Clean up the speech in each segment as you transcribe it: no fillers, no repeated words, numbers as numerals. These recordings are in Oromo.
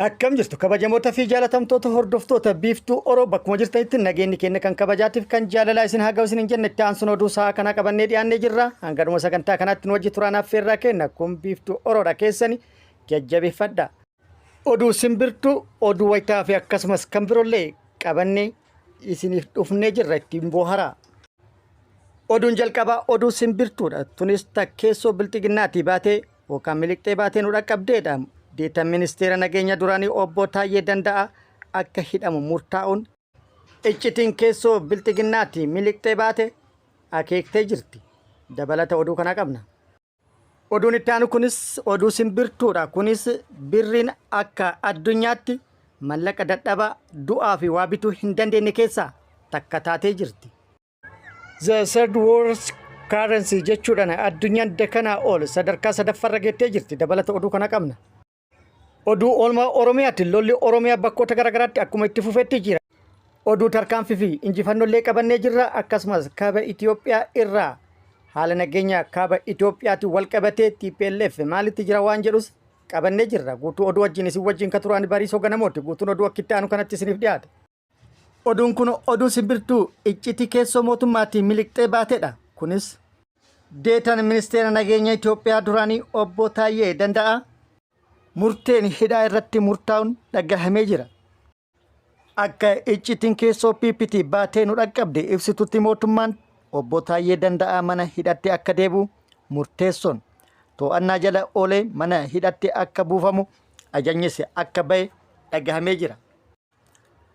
Akkam jirtu kabajamoota fi jaalatamtoota hordoftoota Biiftuu Oro, bakkuma jirtanitti nageenyi keenya kan kabajaatiif kan jaalalaa isin haa ga'u isin hin jenne. Itti aansuun oduu sa'a kanaa qabannee dhiyaannee jirra. Hangadhuma sagantaa kanaatti nu wajji turaan affeerraa kenna. Kun Biiftuu Oroodha, keessani jajjabeeffadha. Oduu simbirtuu, oduu wayitaa fi akkasumas kan biroollee qabannee isiniif dhufnee jirra, ittiin booharaa. Oduun jalqabaa oduu simbirtuudha. Tunis takkeessoo bilxiginnaatii baatee yookaan miliqxee baatee nu dhaqqabdeedha. Deetan ministeera nageenya duraanii obbo Taayyee Danda'a akka hidhamu murtaa'uun iccitiin keessoo bilxiginnaatii miliqxee baate akeektee jirti. Dabalata oduu kanaa qabna. Oduun itti aanu kunis oduu simbirtuudha. Kunis birriin akka addunyaatti mallaqa dadhabaa du'aa fi waa bituu hin dandeenye keessaa takka taatee jirti. The third worst currency jechuudhaan addunyaan dakanaa ol sadarkaa sadaffaarra geettee jirti. Dabalata oduu kana qabna. Oduu oolmaa Oromiyaatti lolli Oromiyaa bakkoota garaagaraatti akkuma itti fufetti jira. Oduu tarkaanfii fi injifannollee qabannee jirra. Akkasumas kaaba Itoophiyaa irraa haala nageenya kaaba Itoophiyaatiin wal qabatee TPLF maalitti jira waan jedhus qabannee jirra. Guutuu oduu wajjin isin wajjin ka turaan Bariisoo Ganamooti. Guutuun oduu akka itti aanu kanatti isiniif dhiyaata. Oduun kun oduu simbirtuu iccitii keessoo mootummaatiin miliqxee baatedha. Kunis deetan ministeera nageenya Itoophiyaa duraanii obbo Taayyee Danda'a murteen hidhaa irratti murtaa'uun dhagahamee jira. Akka iccitiin keessoo PPT baatee nu dhaqqabde ibsitutti, mootummaan obbo Taayyee Danda'aa mana hidhatti akka deebi'u murteessuun to'annaa jala oolee mana hidhatti akka buufamu ajajnis akka bahe dhagahamee jira.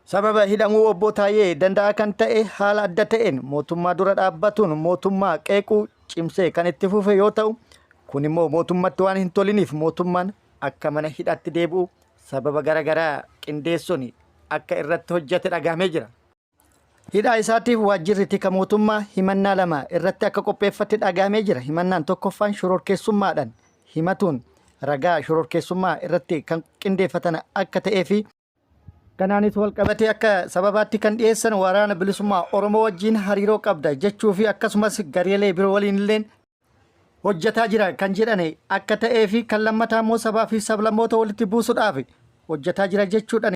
Sababa hidhamuu obbo Taayyee Danda'aa kan ta'e haala adda ta'een mootummaa dura dhaabbatuun mootummaa qeequu cimsee kan itti fufe yoo ta'u, kun immoo mootummatti waan hin toliniif mootummaan akka mana hidhaatti deebi'u sababa garaagaraa qindeessuun akka irratti hojjete dhagahamee jira. Hidhaa isaatiif waajjirri tika mootummaa himannaa lama irratti akka qopheeffate dhagahamee jira. Himannaan tokkoffaan shororkeessummaadhaan himatuun ragaa shororkeessummaa irratti kan qindeeffatan akka ta'ee fi kanaanis wal qabatee akka sababaatti kan dhiyeessan Waraana Bilisummaa Oromoo wajjin hariiroo qabda jechuu fi akkasumas gareelee biroo waliin illee hojjetaa jira kan jedhane akka ta'ee fi kan lammataa immoo sabaa fi sablammoota walitti buusuudhaaf hojjetaa jira jechuudhaan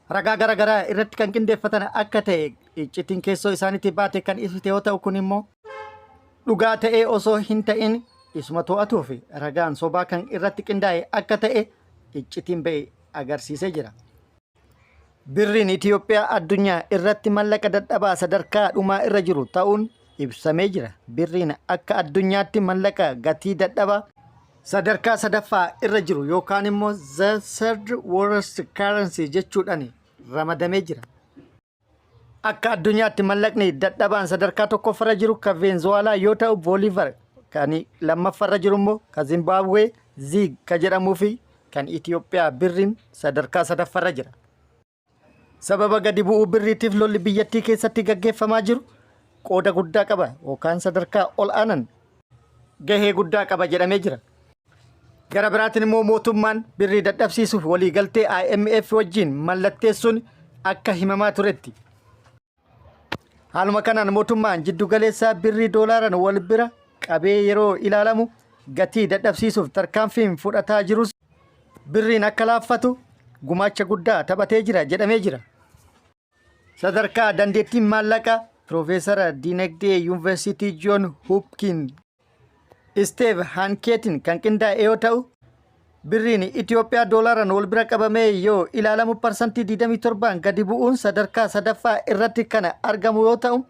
ragaa gara garaa irratti kan qindeeffatan akka ta'e iccitiin keessoo isaaniitti baate kan ibsite yoo ta'u, kun immoo dhugaa ta'ee osoo hin ta'in isuma to'atuu fi ragaan sobaa kan irratti qindaa'e akka ta'e iccitiin ba'e agarsiisee jira. Birriin Itoophiyaa addunyaa irratti mallaqa dadhabaa sadarkaa dhumaa irra jiru ta'uun ibsamee jira. Birriin akka addunyaatti mallaqa gatii dadhabaa sadarkaa sadaffaa irra jiru yookaan immoo the third worst currency jechuudhaan ramadamee jira. Akka addunyaatti mallaqni dadhabaan sadarkaa tokkoffarra jiru kan Veenzuwaalaa yoo ta'u, Boolivar kan lammaffarra jiru immoo kan Zimbaabuwee Ziig kan jedhamuu fi kan Itoophiyaa birriin sadarkaa sadaffarra jira. Sababa gadi bu'uu birriitiif lolli biyyattii keessatti gaggeeffamaa jiru qooda guddaa qaba yookaan sadarkaa ol aanan gahee guddaa qaba jedhamee jira. Gara biraatiin immoo mootummaan birrii dadhabsiisuuf waliigaltee IMF wajjin mallatteessuun akka himamaa turetti. Haaluma kanaan mootummaan jiddu galeessaa birrii doolaaraan wal bira qabee yeroo ilaalamu gatii dadhabsiisuuf tarkaanfiin fudhataa jirus birriin akka laaffatu gumaacha guddaa taphatee jira jedhamee jira. Sadarkaa dandeettiin maallaqaa Piroofeesara Dinagdee Yuunivarsiitii Joon Hopkins Isteev Hankeetiin kan qindaa'e yoo ta'u, birriin Itoophiyaa doolaaraan wal bira qabamee yoo ilaalamu 27% gadi bu'uun sadarkaa sadaffaa irratti kan argamu yoo ta'u,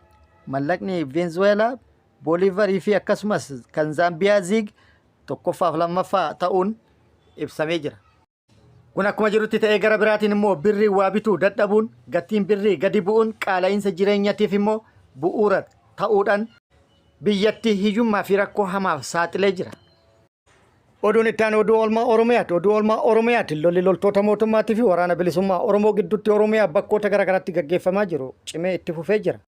mallaqni Veenzuweelaa Booliivarii fi akkasumas kan Zaambiyaa Ziig tokkoffaaf lammaffaa ta'uun ibsamee jira. Kun akkuma jirutti ta'ee, gara biraatiin immoo birrii waa bituu dadhabuun, gatiin birrii gadi bu'uun qaala'iinsa jireenyatiif immoo bu'uura ta'uudhaan biyyattii hiyyummaa fi rakkoo hamaaf saaxilee jira. Oduun itti aanu oduu oolmaa Oromiyaati. Oduu oolmaa Oromiyaati. Lolli loltoota mootummaatii fi Waraana Bilisummaa Oromoo gidduutti Oromiyaa bakkoota garaagaraatti gaggeeffamaa jiru cimee itti fufee jira.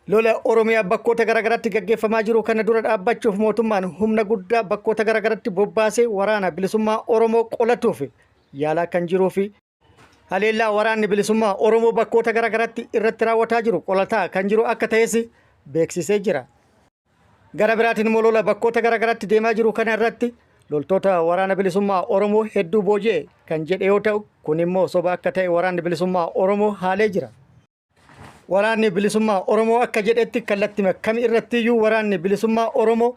Lola Oromiyaa bakkoota garaagaraatti gaggeeffamaa jiru kana dura dhaabbachuuf mootummaan humna guddaa bakkoota garaagaraatti bobbaasee Waraana Bilisummaa Oromoo qolatuuf yaalaa kan jiruu fi haleellaa Waraanni Bilisummaa Oromoo bakkoota garaagaraatti irratti raawwataa jiru qolataa kan jiru akka ta'es beeksisee jira. Gara biraatiin immoo lola bakkoota garaagaraatti deemaa jiru kana irratti loltoota Waraana Bilisummaa Oromoo hedduu booji'e kan jedhe yoo ta'u, kun immoo soba akka ta'e Waraanni Bilisummaa Oromoo haalee jira. Waraanni Bilisummaa Oromoo akka jedhetti kallattima kami irrattiyyuu Waraanni Bilisummaa Oromoo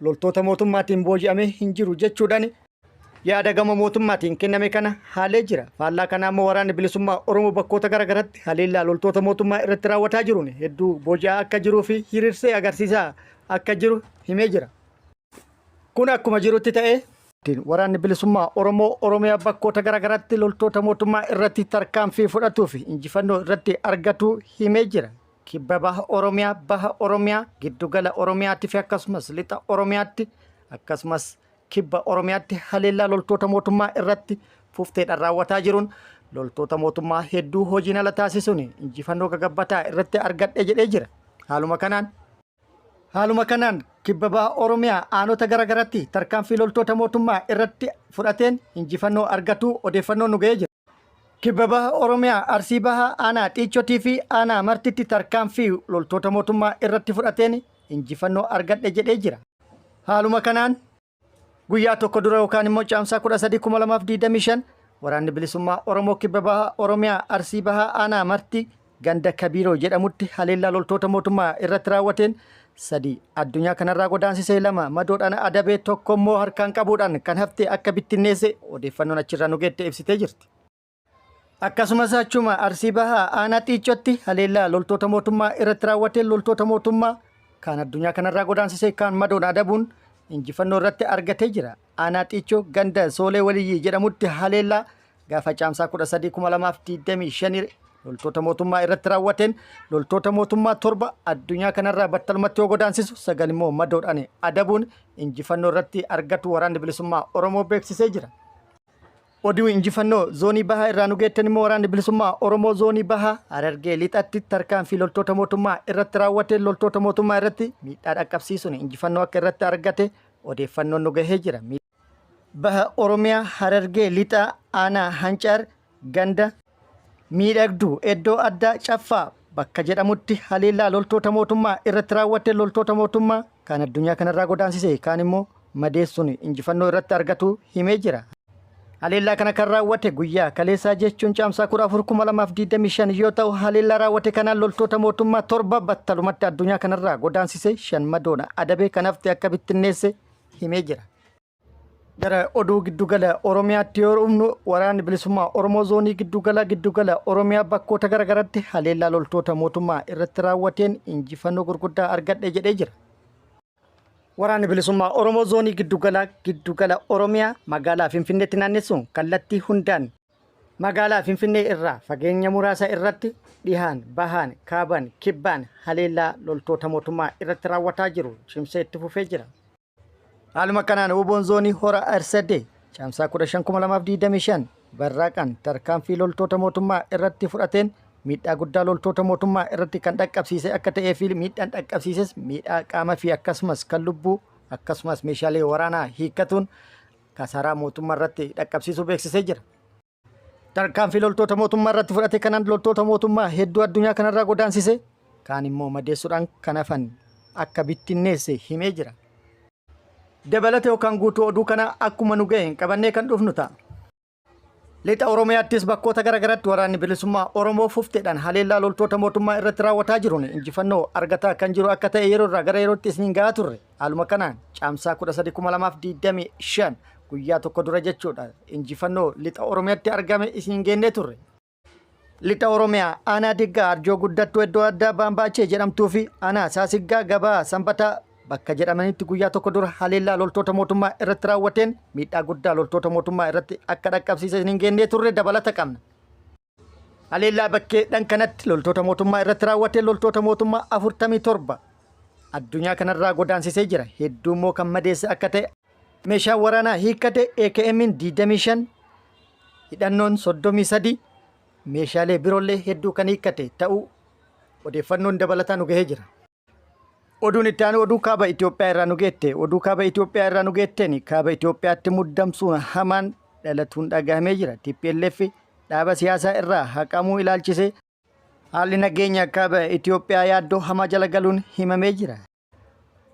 loltoota mootummaatiin booji'amee hin jiru jechuudhaan yaada gama mootummaatiin kenname kana haalee jira. Faallaa kanaa immoo Waraanni Bilisummaa Oromoo bakkoota garaagaratti haleellaa loltoota mootummaa irratti raawwataa jiruun hedduu booji'aa akka jiruu fi hiriirsee agarsiisaa akka jiru himee jira. Kun akkuma jirutti ta'ee Waraanni Bilisummaa Oromoo Oromiyaa bakkoota garaagaraatti loltoota mootummaa irratti tarkaanfii fudhatuu fi injifannoo irratti argatu himee jira. Kibba Baha Oromiyaa, Baha Oromiyaa, Giddugala Oromiyaatti fi akkasumas Lixa Oromiyaatti akkasumas Kibba Oromiyaatti haleellaa loltoota mootummaa irratti fufteedhaan raawwataa jiruun loltoota mootummaa hedduu hojiin ala taasisuun injifannoo gagabbataa irratti argadhe jedhee jira. Haaluma kanaan Haaluma kanaan Kibba Baha Oromiyaa aanota garaagaratti tarkaanfii loltoota mootummaa irratti fudhateen injifannoo argatuu odeeffannoon nu ga'ee jira. Kibba Baha Oromiyaa Arsii Bahaa aanaa Xiichotii fi aanaa Martitti tarkaanfii loltoota mootummaa irratti fudhateen injifannoo argadhe jedhee jira. Haaluma kanaan guyyaa tokko dura yookaan immoo Caamsaa 13,2025 Waraanni Bilisummaa Oromoo Kibba Baha Oromiyaa Arsii Bahaa aanaa Marti ganda Kabiiroo jedhamutti haleellaa loltoota mootummaa irratti raawwateen 3 addunyaa kanarraa godaansisee 2 madoodhaan adabee 1 immoo harkaan qabuudhaan kan hafte akka bittinneesse odeeffannoon achirraa nu geette ibsitee jirti. Akkasumas achuma Arsii Bahaa aanaa Xiiccootti haleellaa loltoota mootummaa irratti raawwateen loltoota mootummaa kaan addunyaa kanarraa godaansisee kaan madoon adabuun injifannoo irratti argatee jira. Aanaa Xiiccoo ganda Soolee Waliyyii jedhamutti haleellaa gaafa Caamsaa 13,2025 loltoota mootummaa irratti raawwateen loltoota mootummaa 7 addunyaa kanarraa battalumatti yoo godaansisu 9 immoo madoodhaan adabuun injifannoo irratti argatu Waraanni Bilisummaa Oromoo beeksisee jira. Oduu injifannoo zoonii bahaa irraa nu geetten immoo Waraanni Bilisummaa Oromoo zoonii bahaa Harargee lixatti tarkaanfii loltoota mootummaa irratti raawwateen loltoota mootummaa irratti miidhaa dhaqqabsiisuun injifannoo akka irratti argate odeeffannoon nu gahee jira. Baha Oromiyaa Harargee lixaa aanaa Hancaar ganda Miidhagduu iddoo addaa Caffaa bakka jedhamutti haleellaa loltoota mootummaa irratti raawwatte loltoota mootummaa kaan addunyaa kanarraa godaansise kaan immoo madeessuun injifannoo irratti argatu himee jira. Haleellaa kana kan raawwate guyyaa kaleessaa jechuun Caamsaa 14,2025 yoo ta'u haleellaa raawwate kanaan loltoota mootummaa 7 battalumatti addunyaa kanarraa godaansise 5 madoona adabee kan hafte akka bittinneesse himee jira. Gara oduu giddugala Oromiyaatti yoo dhufnu Waraanni Bilisummaa Oromoo zoonii giddugala giddugala Oromiyaa bakkoota garaagaratti haleellaa loltoota mootummaa irratti raawwateen injifannoo gurguddaa argadhe jedhee jira. Waraanni Bilisummaa Oromoo zoonii giddugala giddugala Oromiyaa magaalaa Finfinneetti naannessuun kallattii hundaan magaalaa Finfinnee irraa fageenya muraasa irratti dhihaan, bahaan, kaaban, kibbaan haleellaa loltoota mootummaa irratti raawwataa jiru cimsee itti fufee jira. Haaluma kanaan WBOn zoonii Hora Arsadee Caamsaa 15,2025 barraaqaan tarkaanfii loltoota mootummaa irratti fudhateen miidhaa guddaa loltoota mootummaa irratti kan dhaqqabsiise akka ta'ee fi miidhaan dhaqqabsiises miidhaa qaama fi akkasumas kan lubbuu akkasumas meeshaalee waraanaa hiikkatuun kasaaraa mootummaa irratti dhaqqabsiisuu beeksisee jira. Tarkaanfii loltoota mootummaa irratti fudhate kanaan loltoota mootummaa hedduu addunyaa kanarraa godaansise kaan immoo madeessuudhaan kan hafan akka bittinneesse himee jira. Dabalata yookaan guutuu oduu kanaa akkuma nu ga'een qabannee kan dhufnu ta'a. Lixa Oromiyaattis bakkoota garaagaraatti Waraanni Bilisummaa Oromoo fufteedhaan haleellaa loltoota mootummaa irratti raawwataa jiruun injifannoo argataa kan jiru akka ta'e yeroo irraa gara yerootti isiniin gahaa turre. Haaluma kanaan Caamsaa 13,2025 guyyaa tokko dura jechuudha injifannoo lixa Oromiyaatti argame isin geennee turre. Lixa Oromiyaa aanaa Diggaa Arjoo Guddattuu iddoo addaa Baambaachee jedhamtuu fi aanaa Saasiggaa Gabaa Sanbataa bakka jedhamanitti guyyaa tokko dura haleellaa loltoota mootummaa irratti raawwateen miidhaa guddaa loltoota mootummaa irratti akka dhaqqabsiise isin geennee turre dabalata qabna. Haleellaa bakkeedhan kanatti loltoota mootummaa irratti raawwateen loltoota mootummaa 47 addunyaa kanarraa godaansisee jira. Hedduu immoo kan madeesse akka ta'e meeshaan waraanaa hiikkate AKM'n 25 hidhannoon 33 meeshaalee biroollee hedduu kan hiikkate ta'uu odeeffannoon dabalataa nu gahee jira. Oduun itti aanu oduu kaaba Itoophiyaa irraa nu geette. Oduu kaaba Itoophiyaa irraa nu geetteen kaaba Itoophiyaatti muddamsuun hamaan dhalatuun dhagahamee jira. TPLF dhaaba siyaasaa irraa haqamuu ilaalchisee haalli nageenya kaaba Itoophiyaa yaaddoo hamaa jala galuun himamee jira.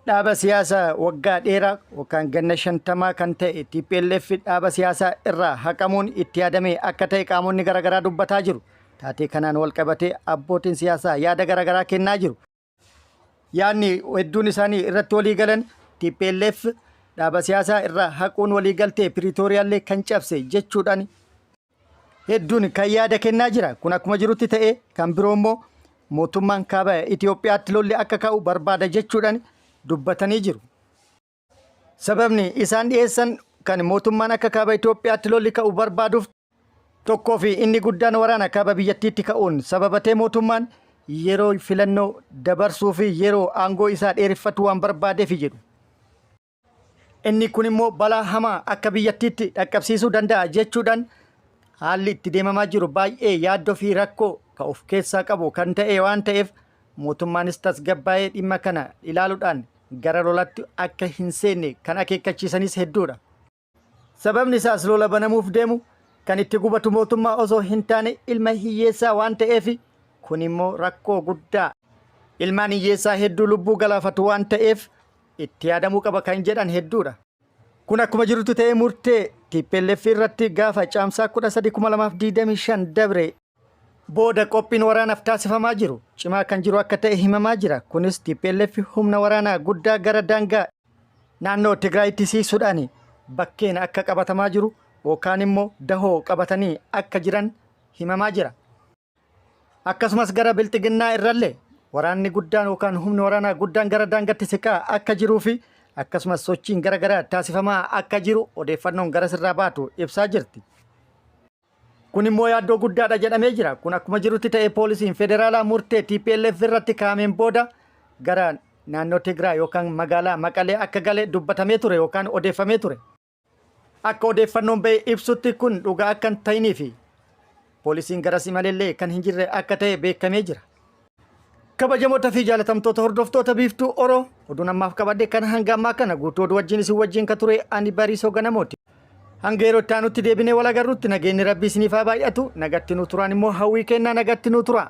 Dhaaba siyaasaa waggaa dheeraa yookaan ganna 50 kan ta'e tplf dhaaba siyaasaa irraa haqamuun itti yaadamee akka ta'e qaamonni garaagaraa dubbataa jiru. Taatee kanaan walqabatee abbootiin siyaasaa yaada garaagaraa kennaa jiru. Yaadni hedduun isaanii irratti walii galan tplf dhaaba siyaasaa irraa haquun waliigaltee Piriitooriyaallee kan cabse jechuudhaan hedduun kan yaada kennaa jira. Kun akkuma jirutti ta'ee kan biroo immoo mootummaan kaaba Itoophiyaatti lolli akka ka'u barbaada jechuudhaan dubbatanii jiru. Sababni isaan dhiyeessan kan mootummaan akka kaaba Itoophiyaatti lolli ka'u barbaaduuf tokkoo fi inni guddaan waraana kaaba biyyattiitti ka'uun sababatee mootummaan yeroo filannoo dabarsuu fi yeroo aangoo isaa dheereffatu waan barbaadeef jedhu. Inni kun immoo balaa hamaa akka biyyattiitti dhaqqabsiisuu danda'a jechuudhaan haalli itti deemamaa jiru baay'ee yaaddoo fi rakkoo kan of keessaa qabu kan ta'e waan ta'eef mootummaanis tasgabbaa'ee dhimma kana ilaaluudhaan gara lolaatti akka hin seenne kan akeekkachiisanis hedduudha. Sababni isaas lola banamuuf deemu kan itti gubatu mootummaa osoo hin taane ilma hiyyeessaa waan ta'eef kun immoo rakkoo guddaa ilmaan hiyyeessaa hedduu lubbuu galaafatu waan ta'eef itti yaadamuu qaba kan jedhan hedduudha. Kun akkuma jirutti ta'ee murtee tplf irratti gaafa Caamsaa 13,2025 dabre booda qophiin waraanaaf taasifamaa jiru cimaa kan jiru akka ta'e himamaa jira. Kunis tplf humna waraanaa guddaa gara daangaa naannoo Tigraayitti siisuudhaan bakkeen akka qabatamaa jiru yookaan immoo dahoo qabatanii akka jiran himamaa jira. Akkasumas gara Bilxiginnaa irrallee waraanni guddaan yookaan humni waraanaa guddaan gara daangatti siqaa akka jiruu fi akkasumas sochiin gara garaa taasifamaa akka jiru odeeffannoon gara sirraa baatu ibsaa jirti. Kun immoo yaaddoo guddaadha jedhamee jira. Kun akkuma jirutti ta'ee poolisiin federaalaa murtee tplf irratti kaa'ameen booda gara naannoo Tigraay yookaan magaalaa Maqalee akka gale dubbatamee ture yookaan odeeffamee ture. Akka odeeffannoon ba'e ibsutti kun dhugaa akka hin ta'inii fi poolisiin garas imalellee kan hin jirre akka ta'e beekamee jira. Kabajamoota fi jaalatamtoota hordoftoota Biiftuu Oro oduun ammaaf qabadhe kan hanga ammaa kana guutuu oduu wajjin isin wajjin ka ture ani Bariisoo Ganamooti. Hanga yeroo itti aanutti deebinee wal agarrutti nageenyi Rabbii isiniif haa baay'atu nagatti nu turaan immoo hawwii kennaa nagatti nu tura.